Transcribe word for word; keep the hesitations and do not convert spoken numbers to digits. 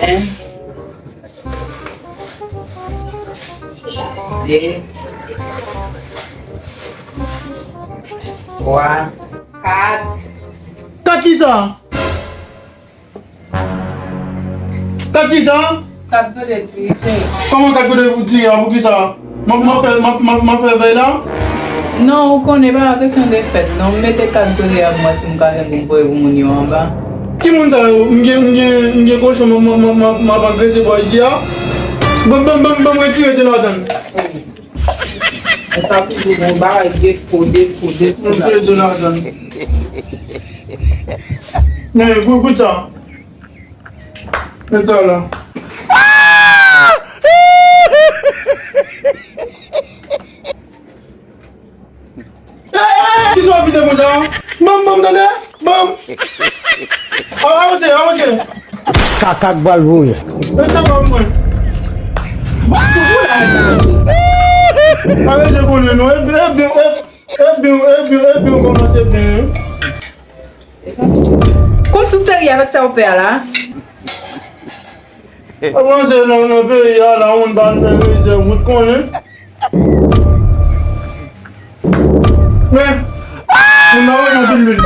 En, de, twa, kat. Kat kisa? Kat kisa? Kat gode diri, cheri. Kòman kat gode diri a? Poukisa? M ap, m ap fè, m ap, m ap, m ap fè vèy la? Non, ou konnen, pa yon kesyon de fèt, non. M mete kat gode a pou mwen si m ka jwenn pou m voye pou moun yo anba. Ki moun sa yo? M gen, m gen, m gen kochon, m, m, m, m, m ap angrese bò isi a. Ban m, ban m, ban m, ban m retire de ladan l. Sa toujou gon bagay defo, defo, defo. Mwen se Jonathan. Men, pou, pou sa. Men sa la. Hey, hey, hey, ki sa w ap vide konsa? Ban m, ban m, tande? Ban m. A, avanse, avanse. Kaka k pral voye. Rete ban mwen. Arete konnen nou. Epi, epi, epi, epi, epi, epi, ou kòmanse byen. Kòm si w serye avèk sa w fè a la. Avanse nan, nan peyi a, la, moun pa fè rezèv, ou konnen. Men, moun nan wè yon pil lwil.